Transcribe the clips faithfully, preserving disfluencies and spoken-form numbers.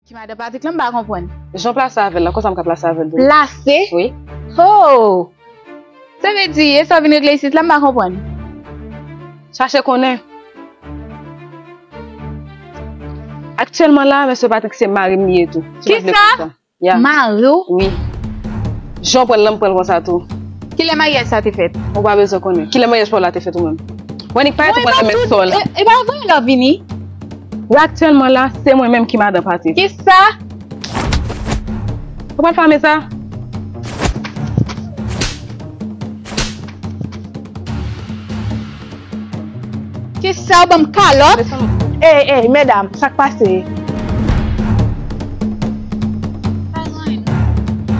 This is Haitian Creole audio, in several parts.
Ki madan Patrick la, m pa konprann. Jan w plase avè l la, konsa m ka plase avè l tou. Plase? Wi. Oh! Sa vle di, e sa w vin regle isit la, m pa konprann. Chache konnen. Aktyèlman la, mesye Patrick se mari m li ye tou. Si w pa vle Kisa? konn sa. Ya. Mari w? Wi. Jan w pran l lan, m pran l konsa tou. Kilè maryaj sa te fèt? Ou pa bezwen konnen. Kilè maryaj pa w la te fèt ou menm? Mwen nik parèt ou pral renmen sò w la. E pa vre lè w vini? Wi, aktyèlman la, se mwen menm ki madan Patrick. Kisa? Ou pral fame sa? Kisa w ban m kalòt? Ey, ey, medam, sa k pase?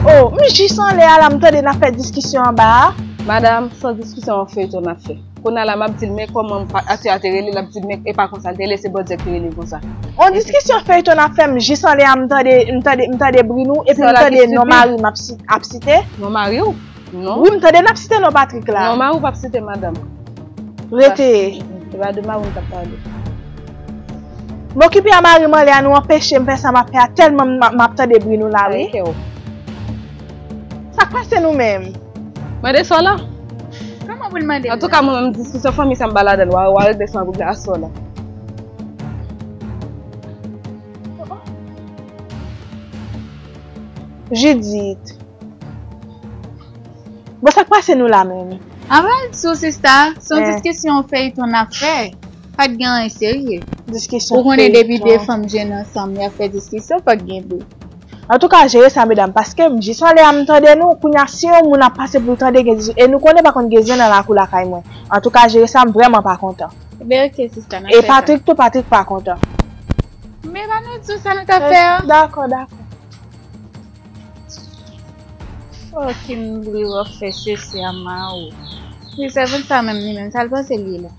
Oh, m jis anlè a la, m tande n ap fè diskisyon anba a. Madam, se yon diskisyon, yon feyton n ap fè. Kounye a la, m ap di l, men kòman m pa- atè a te rele, l ap di l, men e pa konsa l te rele, se bòdyè k te rele konsa. On diskisyon feyton n ap fè, m jis anlè a, m tande, m tande, m tande bri nou, epi m tande non mari m ap si- ap site. Non mari w? Non. Wi, m tande n ap site non Patrick la. Non, mari w p ap site madanm. Rete. Se pa de mari w m t ap pale. M okipe a mari m anlè a, nou anpeche m fè sa m ap fè a, tèlman m ap- m ap tande bri nou la, wi. Kè w. Sa k pase nou menm? Mande sò la. Kòman pou l mande? Antouka, mwen menm, diskisyon fanmi sa m pa ladan l. W a w a regle sa pou aswè la. Judith. Bon, sa k pase nou la menm? Anpil sou sista, se yon diskisyon feyton n ap fè. Pa t gen anyen serye. Diskisyon Ou konnen depi de fanm jwenn ansanm, y ap fè diskisyon, fòk gen bri. Antouka, jere sa, medam, paske m jis anlè a m tande nou, kounye a si yon moun ap pase pou l tande gen diskisyon, e nou konnen pa konn gen zen nan lakou lakay mwen. Antouka, jere sa, m vrèman pa kontan. Ben ok, sista, n ap E fè sa. Patrick tou, Patrick pa kontan. Men pa nou di w sa nou t ap fè a. Dakò, dakò. Fucking bri w ap fè sese a ma ou. Wi, sèvant sa menm li menm, sa l panse l ye la?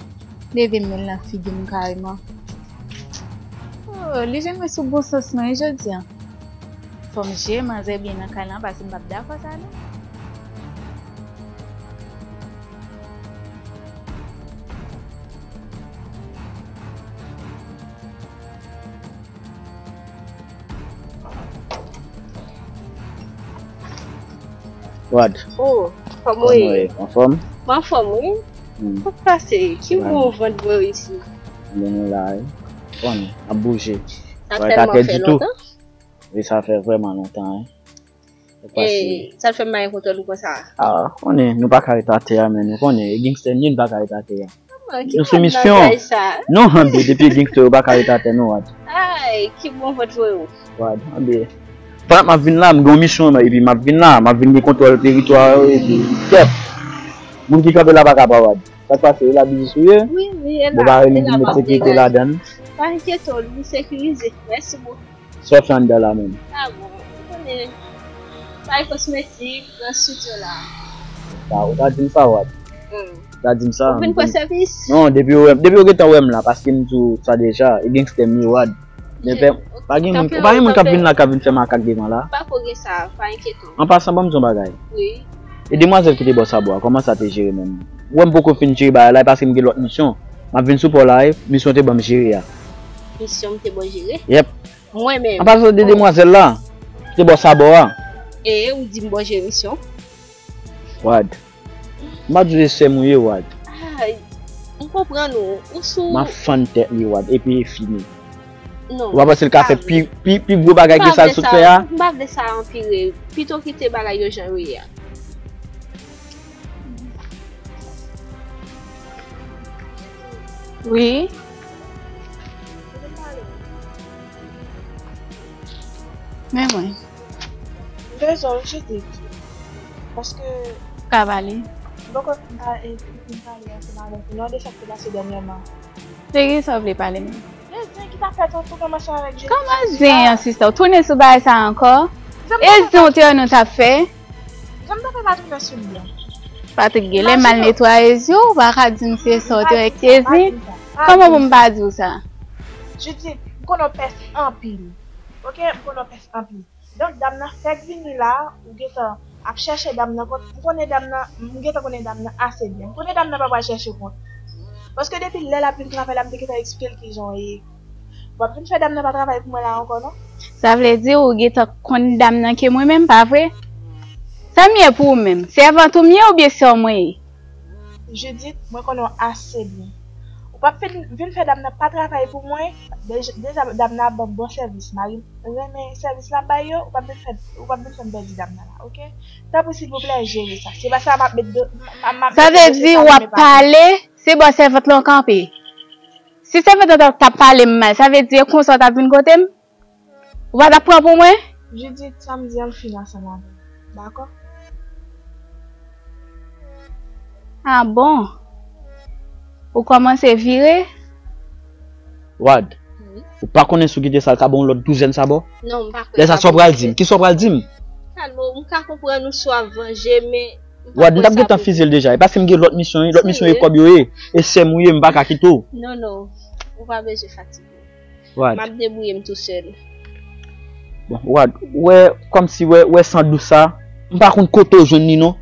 Leve men l nan figi m kareman. Oh, li jwenn mwen sou bon sans mwen wi jodi a. Fò m jere manzè byen nan kay lan, paske m p ap dakò sa non. Wad. Oh, kòman w ye? Anfòm? Mwen anfòm, wi. Sa k pase? Ki bon vant vre w isi? Bon, nou la, wi. Bon, ap bouje. Sa tèlman fè lontan. Wi, sa fè vrèman lontan, wi. E sa fè m pa gen kontwòl ou konsa. Ah, konnen, nou pa ka ret atè a, men nou konnen, e gangstè nou ye, nou pa ka ret atè a. Nou sou misyon. Non, anbe, depi e gangstè yo pa ka ret atè, non, Wad. Ay, ki bon vant vre w. Wad, anbe. Pandan m ap vin la, m gen yon misyon, epi m ap vin la, m ap vin gen kontwòl teritwa yo, epi, kèt. Moun ki kanpe la pa ka pa Wad. Sa k pase, e la biznis ou ye? Wi, wi, e la. Bon, pa renmen vin met sekirite ladan l. Pa enkyete w, li sekirize. Mèsi bokou. Sa w fè anndan la menm? Ah bon, ou konnen, bay kosmetik nan estidyo la. Sa, ou ta di m sa, Wad. Ou ta di m sa. Ou vin pran sèvis? Non, depi ou wè m, depi ou gentan wè m la, paske m di w sa deja, e gangstè m ye, Wad. Men fè, pa gen moun, pa gen moun k ap vin la, k ap vin fè makak devan la. Pa ko gen sa, pa enkyete w. An pasan, ban m di yon bagay. Wi. E demwazèl ki te ba w sabò a, kòman sa te jere menm? Ou wè m poko fin jere bagay la, e paske m gen lòt misyon. M ap vin sou pa w la, e misyon te ban m jere a. Misyon m te ba w jere? Yèp. Mwen menm. An pasan de demwazèl la, ki te ba w sabò a. E ou di m ba w jere misyon? Wad. M pa di w se sè m ou ye, Wad. Ay, m konprann ou. Ou sou. M ap fann tèt li, Wad, epi e fini. Non. Ou pa panse l ka fè pi, pi, pi gwo bagay ke sa l sot fè a? M pa vle sa anpire. Pito kite bagay yo jan yo ye a. Wi. Men mwen. M bezwen w, Judith. Paske. Ou ka pale. M poko fin pale, fin pale ansanm avèk ou non de sa k te pase dènyèman. De kisa w vle pale menm? E zen ki t ap fèt ant ou kòmanse avèk Judith. Kòman zen an, sista? W tounen sou bagay sa ankò? E zen w te wè nou t ap fè? Jan m t ap fè Patrick nan sou byen. Patrick genlè mal netwaye zye w, ou pa ka di m se sa w te wè k te zen. Kòman pou m pa di w sa? Judith, m konnen w pès anpil. Oke, m konnen w pès anpil. Donk, dam nan fèk vini la, ou gentan ap chèche dam nan kont. M konnen dam nan, m gentan konnen dam nan ase byen. M konnen dam nan pa pral chèche kont. Paske depi lè l ap vin travay la, m te gentan eksplike l kijan w ye. W ap vin fè dam nan pa travay pou mwen la ankò, non? Sa vle di ou gentan konn dam nan ke mwen menm, pa vre? Sa m ye pou ou menm? Sèvant ou m ye oubyen sè w mwen ye? Judith, mwen konnen w ase byen. Ou p ap vin, vin fè dam nan pa travay pou mwen. Deja, deja dam nan ap ban m bon sèvis. Mari m renmen sèvis l ap bay yo. Ou p ap vin fè, ou p ap vin fè m pèdi dam nan la, oke? Tanpri, silvouplè, jere sa. Se pa sa m ap met do, m, m, m ap Sa mete vle dosye di sa w nan ap men patwon. Pale, se bò sèvant lan w kanpe. Si sèvant lan t ap pale m mal, sa vle di e konsa w t ap vin kote m? Ou pa t ap pran pou mwen? Judith, samdi an m fini ansanm avè w. Dakò? Ah bon? Ou kòmanse vire? Wad, Wi. Ou pa konnen si w kite sa, l ka ba w yon lòt douzèn sabò? Non, m pa kwè Lè sa, sa sa w pral di m? Kisa w pral di m? Kalme w, m ka konprann ou si w ap vanje, men m pa Wad, m kwè t ap sa gentan pou fize l deja. E paske m gen lòt misyon, wi. Lòt misyon e Serye? Kòb yo ye. E sè m ou ye, m pa ka kite w. Non, non. Ou pa bezwen fatige. Wad. M ap debouye m tousèl. Bon, Wad, ou wè, kòmsi, wè, wè san dous sa, m pa konn kote w jwenn li, non.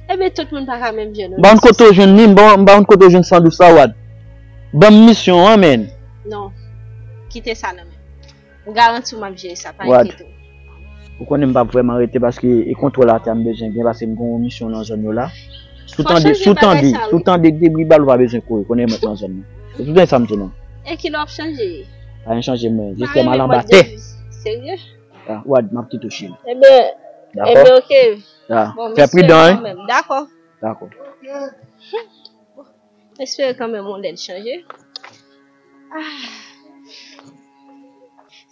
Ebyen, tout moun pa ka menm jan, non. M pa konn kote w jwenn li, m pa, m pa konn kote w jwenn san dous sa, Wad. Ban m misyon an, men. Non. Kite sa nan men m. M garanti w m ap jere sa, pa Wad. Enkyete w. Ou konnen m p ap vrèman rete paske e kontwòl atè a m bezwen gen paske m gen yon misyon nan zòn yo la. Si w tande, si w tande, si w tande debri bal, ou pa bezwen kouri, konnen mwen nan zòn nan. Se tout sa m di nou. E kilè w ap chanje? Anyen chanje mwen, jis fè m al anba tè. Serye? Ah, Wad, m ap kite w cheri. Ebyen, Dakò? Ebyen, oke. Ah, bon, fè pridan, wi. Kanmenm. Dakò. Dakò. Espere kanmenm yon lè l chanje. Ah.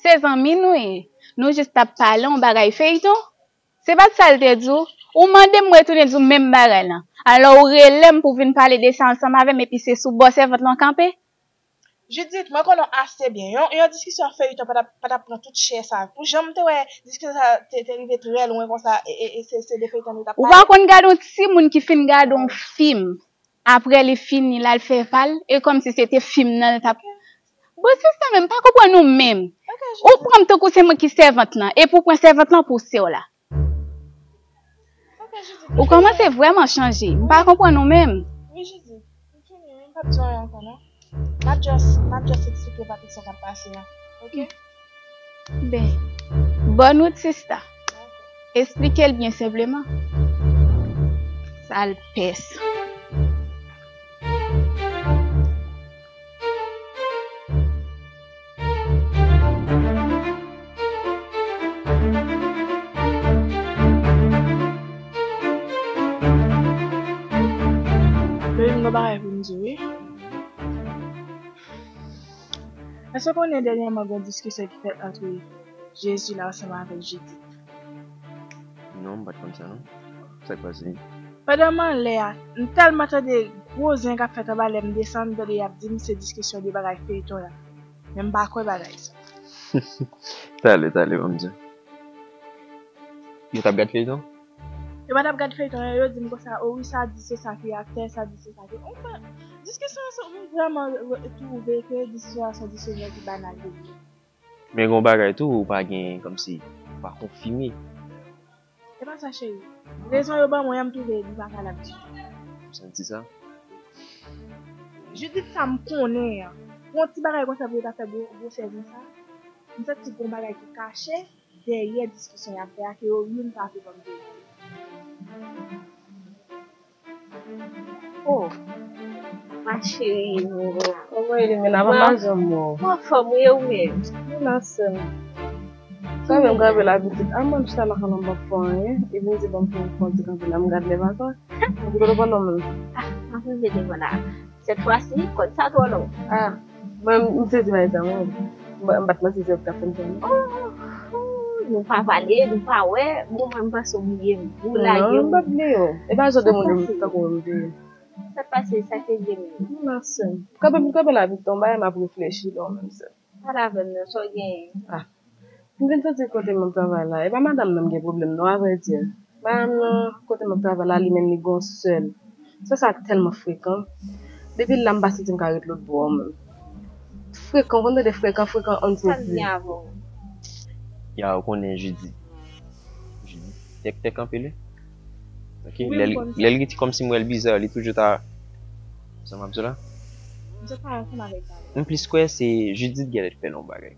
Se zanmi nou ye. Nou jis t ap pale yon bagay feyton. Se pa t sa l te di w? Ou mande m, m retounen di w menm bagay lan. Alò ou rele m pou w vin pale de sa ansanm avè m epi se sou bò sèvant lan w kanpe? Judith, mwen konnen w ase byen. Yon, yon diskisyon feyton pa t ap, pa t ap pran tout chè sa. Pou jan m te wè diskisyon sa te, te rive trè lwen konsa, e, e, e se, se de feyton nou t ap pale. Ou pa konn gade yon timoun ki fin gade yon fim, apre li fini, l al fè pa l, e kòmsi se te fim nan l t ap. Bon, sista, men m pa konprann ou menm. Ou pran m tankou se mwen ki sèvant lan, epi w pran sèvant lan pou sè w la. Ou kòmanse vrèman chanje. M pa konprann ou menm. Wi, Judith. M fini, wi. M p ap di w anyen ankò, non. M ap just, m ap just eksplike Patrick sa k ap pase a. Oke? Ben, bòn wout, sista. Eksplike l byen senpleman. Sal pès. Baby, m gen bagay pou m di w, wi. Èske w konnen dènyèman gen yon diskisyon ki fèt ant Jezi la ansanm avèk Jidit? Non, m pa t konn sa non. Sa k pase? Pandan m anlè a, m tèlman tande gwo zen k ap fèt anba lè m desann, m tande y ap di m se diskisyon de bagay feyton la. Men m pa kwè bagay sa. Talè, talè, ban m di w. Yo t ap gad feyton? Yo pa t ap gad feyton an, yo di m konsa, o wi, sa di se sa ki aktè, sa di se sa ki. Anfen, diskisyon an se, m vrèman re-, twouve ke diskisyon an se yon diskisyon ki banal depi. Men gen yon bagay tou, ou pa gen, kòmsi, ou pa konfime. E pa sa, cheri. Rezon yo ban mwen an, m twouve li pa valab ditou. M santi sa. Jidit sa m konnen an. Pou yon ti bagay konsa pou yo ta fè gwo, gwosè konsa. M santi gon bagay ki kache dèyè diskisyon y ap fè a ke yo youn pa vle ban m vérité. Oh, ma chérie, Nora. Kòman Elimina? Mwen pa janm wè w. Mwen anfòm, wi, e ou menm? Mwen la, sè m. Kanmenm, kanpe la, pitit. A, mwen chita la, kanmenm, m p ap fè anyen. E vin di, ban m fè yon ti kanpe la, m gad lè papa. Mwen kote pandan menm. Ah, m ap rive devan la. Sèt fwa si, kòd sa twò long. Ah, mwen, m sezi bagay sa, mwen. M pa, m pa t nan sezi yo k t ap fè m sa, non. Oh, oh, nou pa pale, nou pa wè. Bon, mwen, m panse w bliye m. Ou lage m. Non, m pa t bliye w. E pa jan de moun tankou mwen m te ye. Sa k pase, sa k rive m? Non, ma sè. Kanpe, kanpe la, pitit, yon bagay m ap reflechi lè w menm, sè. Pale avè m non, sa w genyen? Ah. M vin santi kote m ap travay la. E pa madanm nan m gen pwoblèm non, avrèdi. Madanm nan, kote m ap travay la, li menm li gon sèl. Sè sa tèlman frekan. Depi l la, m pa santi m ka ret lòt bò an menm. Frekan, w konn tande frekan, frekan, on Sa l gen avè w? Ya, ou konnen Jidi. Jidi. Tèk, tèk anpil, wi. Ok, wi, lè l, lè l gen ti kòmsi m wè l biza, li toujou ta, sa m ap di w la? Sa pa ansanm avèk sa. M plis kwè se Judith genlè t fè l yon bagay.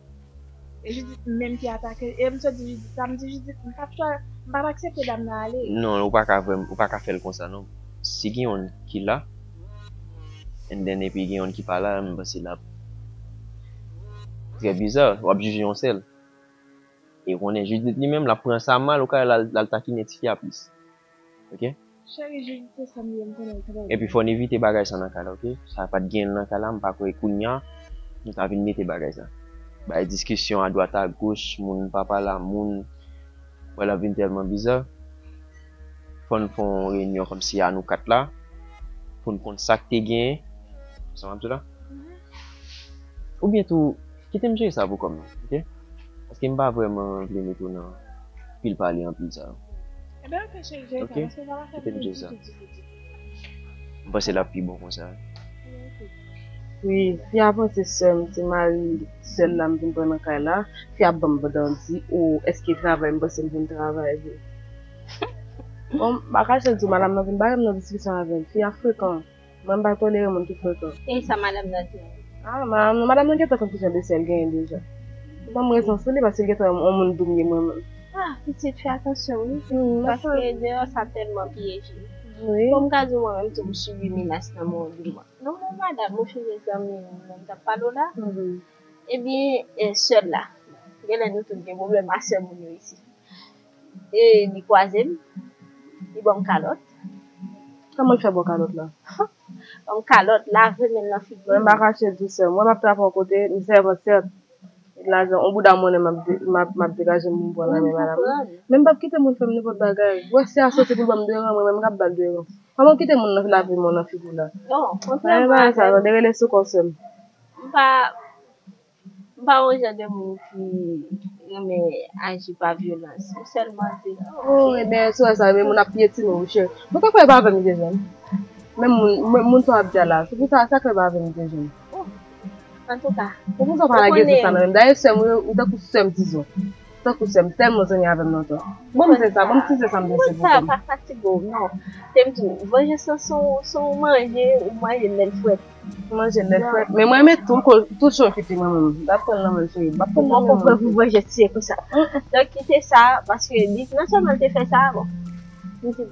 E Judith menm ki atake l. E m sot di Judith sa, m di Judith, m p ap chwa, m p ap aksepte dam nan ale. Non, ou pa ka vrèm, ou pa ka fè l konsa non. Si gen youn ki la, and then epi gen youn ki pa la, m panse l ap trè biza, w ap jije yon sèl. E ou konnen Judith li menm, l ap pran sa mal, ou ka wè l al, l al takinen tifi a plis. Ok? Cheri, Judith se sa m ye, m konnen l trè byen. Epi fò n evite bagay sa nan kay la, ok? Sa pa t gen l nan kay la, m pa kwè kounye a, nou ta vin mete bagay sa. Bay diskisyon adwat agoch, moun pa pale a moun, wè l ap vin tèlman biza. Fò n fè yon reyinyon kòmsi a nou kat la, pou n konn sa k te genyen. Sa m ap di la? Oubyen tou, kite m jere sa pou kò m, ok? Paske m pa vrèman vle mete w nan pil pale anpil sa. Ebyen, ok, cheri, jere sa, paske sa va fè pil difisil. M panse l ap pi bon konsa. Wi, fi a panse sè m, se mari sè l la m vin pran nan kay la. Fi a ap ban m bandi, o, èske travay, m panse m vin travay vre. Bon, m pa kache l di w, madanm nan vin bare m nan diskisyon avè l. Fi a frekan. Mwen, m pa tolere moun ki frekan. E sa madanm nan di w? Ah, madanm nan, madanm nan gentan konn ki jan de sè l genyen deja. Li ban m rezon sou li, paske l gentan wè yon moun doum ye mwen menm. Ah, pitit, fè atansyon, wi. Paske deyò sa tèlman pyeje. Wi. Bon, m ka di w mwen menm tou, m sibi menas nan men yon doum. Non, mon madanm, refize zanmi m, m t ap pale w la. Ebyen, e, sè l la. Genlè nou tout gen pwoblèm a sè moun yo isi. E li kwaze m, li ban m kalòt. Kòman l fè ba w kalòt la? Ban m kalòt, lave men l nan figi m. Mwen m pa kache di w sè m. Mwen m ap travay yon kote, m sèvant sèt. Lajan, yon bouda monnen m ap de-, m ap, m ap degaje m pou m pran nan men madanm nan. Men m p ap kite moun fè m nenpòt bagay. Ou wè si a soti pou l ban m deran, mwen menm m k ap ba l deran. Kòman w kite moun nan lave men w nan figi w la? Non, kontrèman avè m. Tande, rele sou kò w sè m. M pa, m pa yon jan de moun ki renmen aji pa vyolans. M sèlman di, oh, ebyen, si w wè sa, men moun ap pyetine w, cheri. Mwen pa kwè pa avè m li te jwenn. Men moun, men moun sa w ap di a la, se pou sa, sa kwè pa avè m li te jwenn. Oh, antouka, se pou sa w pa lage di sa nan men m. Dayè, sè m, ou, ou tankou sè m, dizon. Tankou sè m, tèlman zanmi avè m lontan. Bon, m se sa, bon, m ti se sa m panse pou kò m. Sa pa fatige w, non. Te m di w, vanjans lan se yon, se yon manje, ou manje l lè l frèt. Manje lè frèt. Men mwen renmen tou, tou cho ki te mwen menm. M ap pran nan men cheri. M ap pran nan men mwen. Ou poko prè pou manje tiye konsa. Donk kite sa, paske li, non sèlman l te fè sa, bon. M di,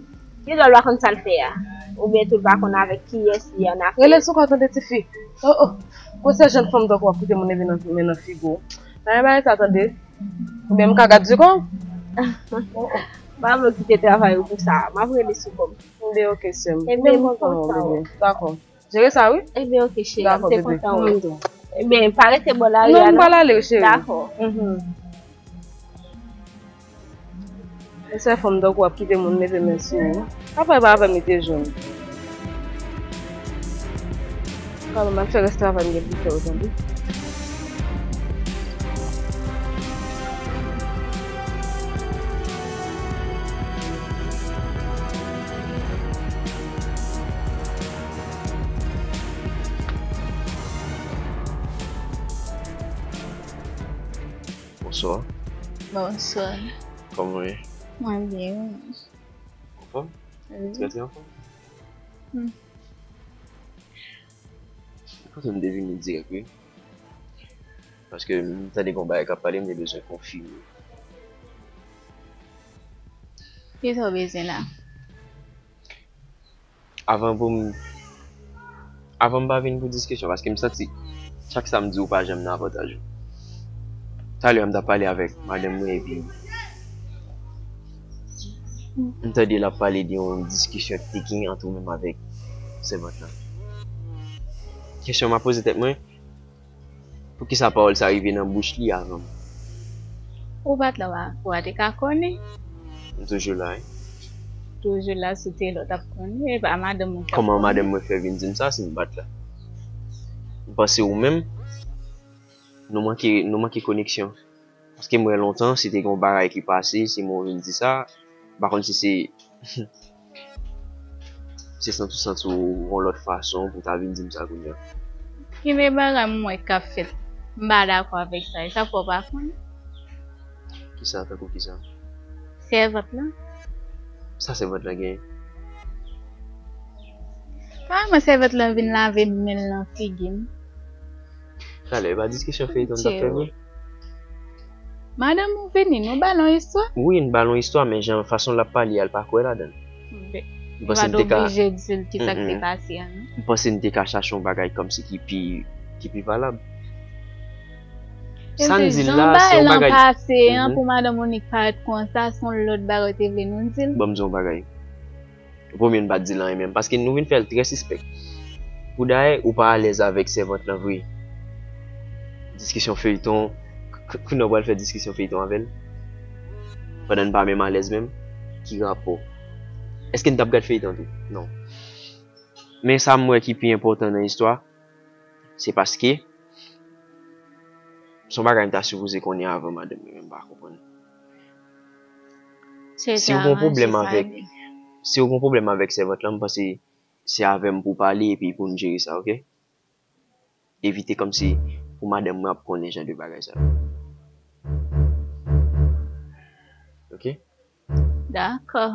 li lè l pa konn sa l fè a. Oubyen tou l pa konn avèk kiyès li annafè. Rele sou kò tande tifi. Oh, oh. Konsa jèn fanm tankou w ap kite moun leve nan, men nan figi w. Pa gen bagay sa tande. Oubyen m ka gad di kò. Oh, oh. M pa vle w kite travay ou pou sa. M ap rele sou kò m. Ebyen, ok, sè m. Ebyen, m kontan, bebe. Dakò. Jere sa, wi. Ebyen, ok, cheri, m te kontan, wi. Ebyen, pa rete bò lari a, non. Non, m pral ale, cheri. Dakò. Yon sèl fanm tankou w ap kite moun leve men sou ou. Apre pa avè m li te jwenn. Kòman m ap fè rès travay m gen pou fè yo tande. Bonswa. Bonswa. Kòman w ye? Mwen byen, wi. Anfòm? Wi. Trè, trè anfòm. Hmm. M panse m te vini dirèk, wi. Paske m tande gen yon bagay k ap pale, m te bezwen konfime. Kisa w bezwen la? Avan pou m, avan m pa vin pou diskisyon, paske m santi chak sa m di w pa janm nan avantaj ou. Talè a m t ap pale avèk madanm mwen epi m tande l ap pale de yon diskisyon ki te gen ant ou menm avèk sèvant lan. Kesyon m ap poze tèt mwen, poukisa pawòl sa rive nan bouch li avan m? Ou pa t la, ou pa, ou pa te ka konnen. M toujou la, wi. Toujou la, si w te la, w t ap konnen, e pa madanm ou t ap konnen. Kòman madanm mwen fè vin di m sa si m pa t la? M panse ou menm, nou manke, nou manke koneksyon. Paske m wè lontan, si te gen yon bagay ki pase, si mwen vin di sa, m pa konn si se, se santi w santi w yon lòt fason pou w ta vin di m sa kounye a. Gen de bagay m wè k ap fèt, m pa dakò avèk sa, e sa fè w pa konnen. Kisa, tankou kisa? Sèvant lan. Sa sèvant lan genyen? Kòman sèvant lan vin lave men l nan figi m? Talè, e pa diskisyon feyton n t ap fè vre? Madanm ou vini, nou ba l yon istwa? Wi, n ba l yon istwa, men jan fason l ap pale a, l pa kwè ladan l. M panse n te ka oblije di l ki sa k te pase an non. M panse n te ka chache yon bagay kòmsi ki pi ki pi valab. Sa n di l la, se yon bagay. Pase an pou madanm Monik parèt konsa, se yon lòt bagay te vle nou di l. Ban m di yon bagay. Vomye n pa t di l anyen menm, paske nou vin fè l trè sispèk. Poudayè, ou pa alèz avèk sèvant lan vre. Diskisyon feyton, kounye a w pral fè diskisyon feyton avè l? Pandan n pa menm alèz menm? Ki rapò? Èske n t ap gad feyton tou? Non. Men sa m wè ki pi enpòtan nan istwa, se paske se yon bagay m ta sipoze konnen avan madanm mwen, men m pa konprann. Si w gen yon pwoblèm avèk si w gen yon pwoblèm avèk sèvant lan, m panse se avè m pou w pale epi pou n jere sa, oke? Evite kòmsi pou madanm mwen ap konnen jan de bagay sa yo. Oke? Dakò.